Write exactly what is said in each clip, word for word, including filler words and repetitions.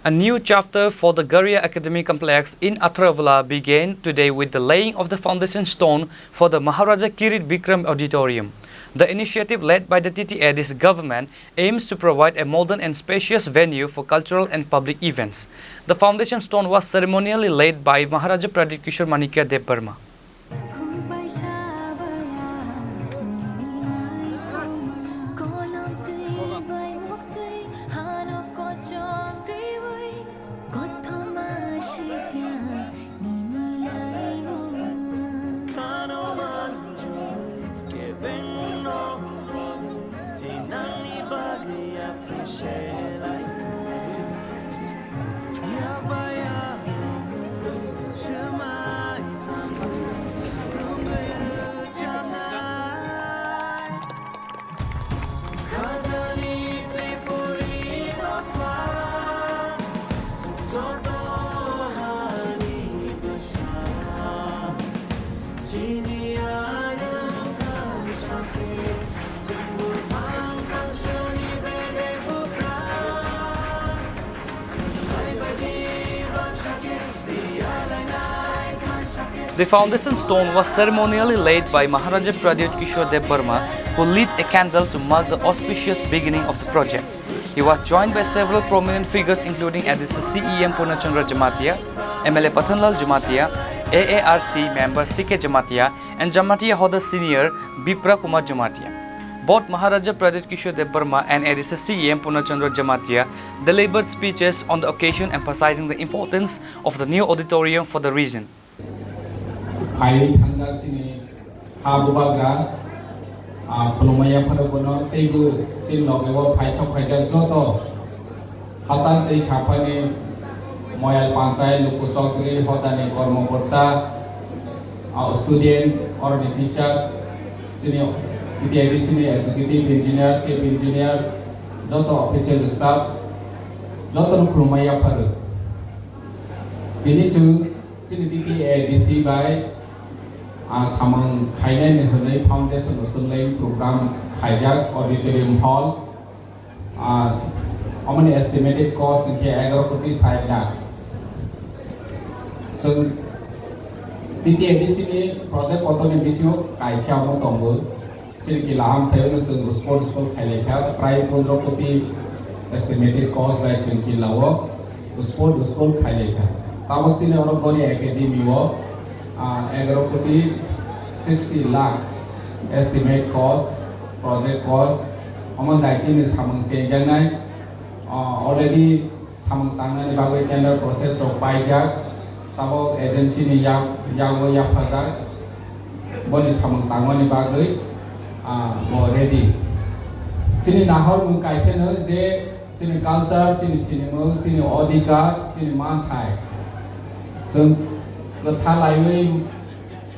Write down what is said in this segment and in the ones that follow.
A new chapter for the Garia Academy complex in Athravula began today with the laying of the foundation stone for the Maharaja Kirit Bikram Auditorium. The initiative, led by the T T A D C government, aims to provide a modern and spacious venue for cultural and public events. The foundation stone was ceremonially laid by Maharaja Pradyut Kishore Manikya Debbarma. The foundation stone was ceremonially laid by Maharaja Pradyut Kishore Debbarma, who lit a candle to mark the auspicious beginning of the project. He was joined by several prominent figures, including A D C C E M Purna Chandra Jamatia, M L A Pathanlal Jamatia, A A R C member C K Jamatia, and Jamatia Hoda Senior Bipra Kumar Jamatia. Both Maharaja Pradyut Kishore Debbarma and A D C C E M Purna Chandra Jamatia delivered speeches on the occasion, emphasizing the importance of the new auditorium for the region. Phaiwi thangjak chini ha bubagra, ah, khulumui yaphano bono teibo chini loge o phaisok phaijak joto hachal tei saphani Moyal Panchayat, Luku Chowdhury, Hodani Kormokorta, ah, student, oroni teacher, chini T T A D C ni executive engineer, chief engineer, joto official staff, jotono khulumui yapharo. Tini chwng chini T T A D C bai, ah, samung khainani hwnwi foundation usulni program khaijak auditorium hall. Ah, omoni estimated cost hinkhe egaro koti sait lakh. Chwng T T A D C ni project kotorni bisingo kaisa omo tongo. Chini kila amchaio no chwng sport school khailaikha, prai pondro koti estimated cost bai chwng kila o sport school khailaikha. Tabok chini oro Garia Academy o, ah, egaro koti sixty lakh estimate cost, project cost, omo daitini samung chenjaknai, ah, already samung tangnani bagwi tender process rok paijak, tabok agency ni yak-, yago yaphajak, boni samung tangmani bagwi, ah, bo ready. Chini nahormung kaisa no je chini culture, chini sinimung, chini odhikar, chini manthai. Chwng kwtha laiwi,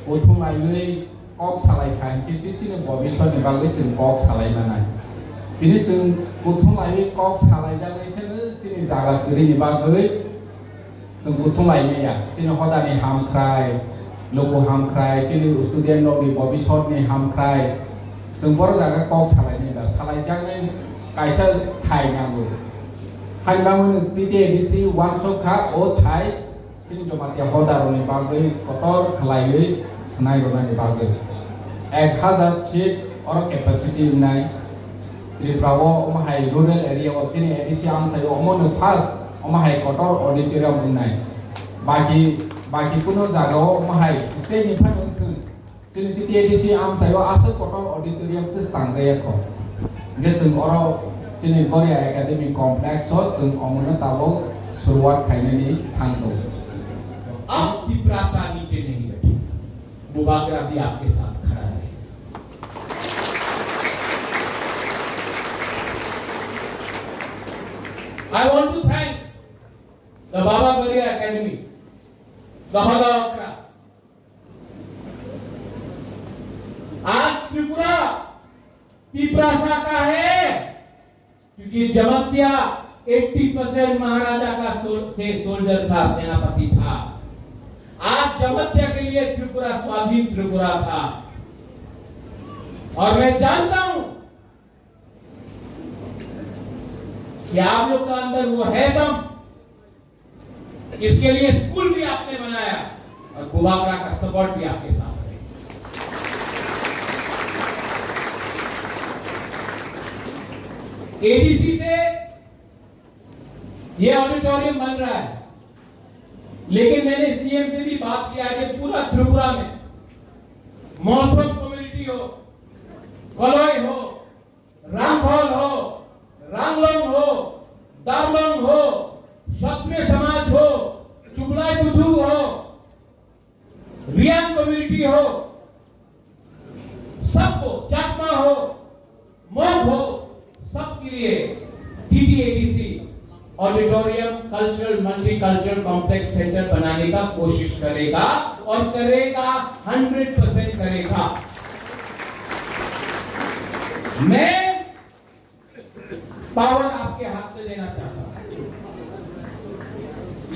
kuthum laiwi, kok salai kha, hinkhe chi-, chini bobiswt ni bagwi chwng kok salai manai. Tini chwng kuthum laiwi kok salai jaknai se no chini jaga kwrwi ni bagwi chwng kuthum lai maya. Chini hodani hamkrai, luku hamkrai, chini student rok ni bobiswt ni hamkrai, chwng boro jaga kok salai nai ba, salai jaknai kaisa thai nango. Haini bagwi no T T A D C uansuk kha o thai. Chini Jamatia hodarokni bagwi kotor khlaiwi swnai rwnani bagwi ek hazar seat oro capacity wngnai. Tripura o omo hai rural area o chini A D C amchaio omono first omo hai kotor auditorium wngnai. Baki, baki kuno jagao omo hai state ni phano wngthung. Chini T T A D C amchaio aswk kotor auditorium kwchang tangjaya kho. Hingke chwng oro chini Garia Academy Complex o chwng omono tabok suruwat khainani thangkho. अब तिपरासा नीचे नहीं बैठे, बुबागरा भी आपके साथ खड़ा रहे। I want to thank the Baba Garia Academy, the Hoda Okra, आज त्रिपुरा तिपरासा का है, क्योंकि जमत्या अस्सी परसेंट महाराजा का सोल-, से सोल्जर था, सेनापति था। आज जमत्या के लिए त्रिपुरा स्वाधीन त्रिपुरा था। और मैं जानता हूं कि आप लोग का अंदर वो है दम, इसके लिए स्कूल भी आपने बनाया और बुबागरा का सपोर्ट भी आपके साथ है। एडीसी से ये ऑडिटोरियम बन रहा है, लेकिन मैंने सीएम से भी बात किया कि पूरा त्रिपुरा में मौसम कम्युनिटी हो, कलई हो, रांगखल हो, रांगलोंग हो, दारलोंग हो, क्षत्रिय समाज हो, चुगलाई बुधु हो, रियांग कम्युनिटी हो, सबको, चाकमा हो, मोग हो, सबके लिए टीडीएडीसी auditorium cultural multicultural complex centre बनाने का कोशिश करेगा और करेगा, हंड्रेड परसेंट करेगा। मैं पावर आपके हाथ से लेना चाहता हूं।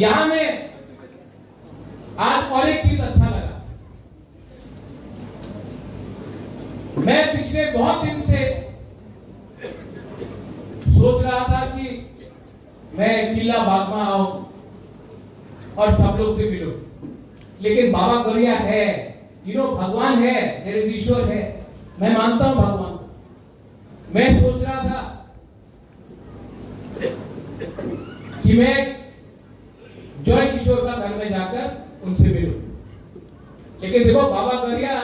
यहां में आज और एक चीज अच्छा लगा। मैं पिछले बहुत दिन से सोच रहा था कि मैं किला बागमा आऊं और सब लोग से मिलूं, लेकिन बाबा गौरिया है, यू नो, भगवान है, there is ईश्वर है, मैं मानता हूं भगवान। मैं सोच रहा था कि मैं जॉय किशोर का घर में जाकर उनसे मिलूं, लेकिन देखो, बाबा गौरिया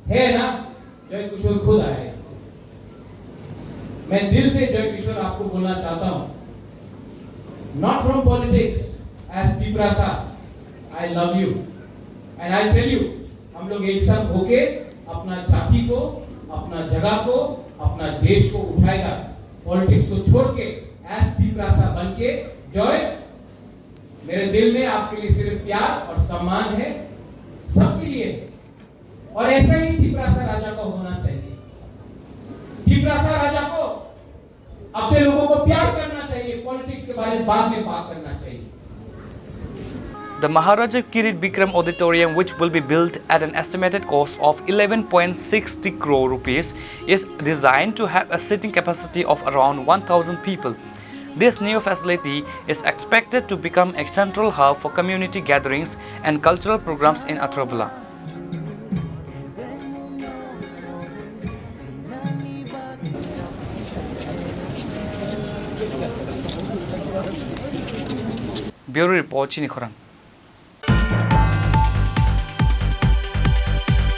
है ना, जॉय किशोर खुद आए। मैं दिल से, जॉय किशोर, आपको बोलना चाहता हूं, not from politics, as Tiprasa, I love you and I tell you, हम लोग एक साथ होके अपना जाति को, अपना जगह को, अपना देश को उठाएगा। पॉलिटिक्स को छोड़ के, एज तिपरासा बन के, जॉय, मेरे दिल में आपके लिए सिर्फ प्यार और सम्मान है, सबके लिए। और ऐसा ही तिपरासा राजा को होना चाहिए। तिपरासा राजा को अपने लोगों को प्यार करना चाहिए, पॉलिटिक्स के बारे में बाद में बात करना चाहिए। The Maharaja Kirit Bikram Auditorium, which will be built at an estimated cost of eleven point six zero crore rupees, is designed to have a seating capacity of around one thousand people. This new facility is expected to become a central hub for community gatherings and cultural programs in Athrobala. Bureau Report, chini khorang.